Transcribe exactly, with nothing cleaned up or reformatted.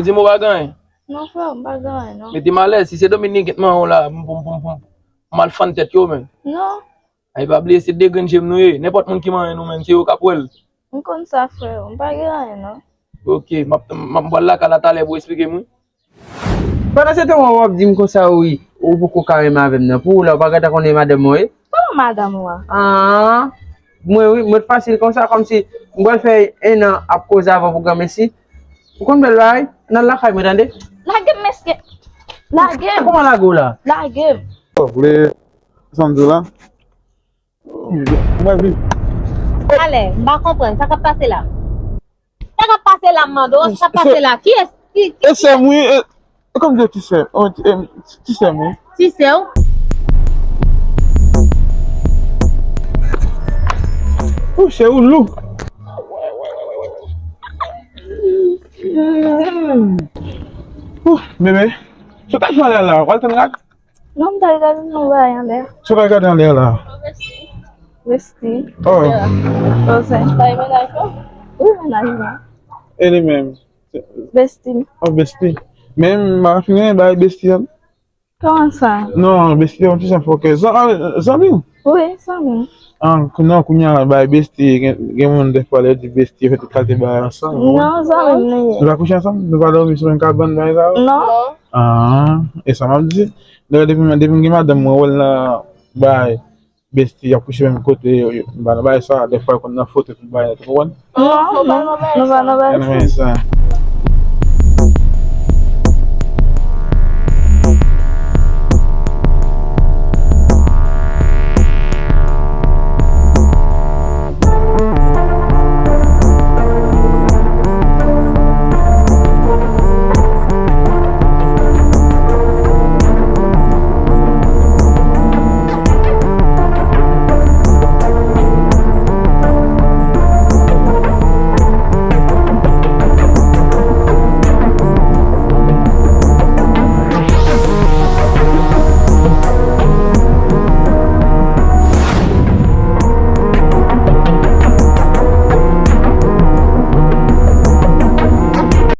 Di m ou pa gen anyen. Non, frè, m pa gen anyen, non. Mete m alèz, si se Dominiken t manyen w la, m pou m pou m pou m mal fann tèt yo, men. Non. Ay, pa bliye, se de grenn je m nou ye. Nenpòt moun ki manyen nou, menm, se yo k ap wè l. M konn sa, frè, m pa gen anyen, non. Ok, m ap, m ap pral lakay la talè pou w eksplike m, wi. Pandan se tan w ap di m konsa, wi, ou poko ka renmen avè m nan. Pou ou la, ou pa gentan konnen madanm mwen ye? Kòman madanm ou a? Ah, mwen wi, mwen fasil konsa, kòmsi m pral fè en an ap koze avè w pou granmesi. Ou konn bèl bagay? N al lakay mwen, tande? Lage m, mesye. Lage m. Kòman lage w la? Lage m. Ou vle sa m di w la? Mwen viv. Alè, m pa konprann, sa k ap pase la? Sa k ap pase la, m mande w, sa k ap pase la? Kiyès? Ki, ki, E sè m wi, e, e kòm di ti sè, oh, ti, em, ti sè m wi. Ti sè w? Ou sè ou lou. Ouh, bebe, sou ta jwe la, w al tann rad? Non, m ta regade nou bay anlè. Sou ta gade anlè la. Vesti. Oh, Koze. Bay menaj ou? Wi, menaj mwen. E li menm. Vesti. Oh, besti. Men m pa fin renmen bay besti an. Kòman sa? Non, besti an ti jan fòkè. Zan, ah, zanmi? Wi, zanmi. Ah, kou- non, kounye a bay besti, gen, gen moun defwa lè di besti, fè tout kalite bagay ansanm. Non, zanmi m li ye. Nou pa kouche ansanm? Nou pa dòmi sou menm kabann bagay sa yo? Non. Ah, e sa m ap di. Lè depi, depi m gen madanm mwen, wè l nan bay besti, y ap kouche menm kote, yo, yo, m pa nan bagay sa, defwa l konn nan foto tout bagay, ou konprann? Non, non, nou pa nan bagay sa. Sa.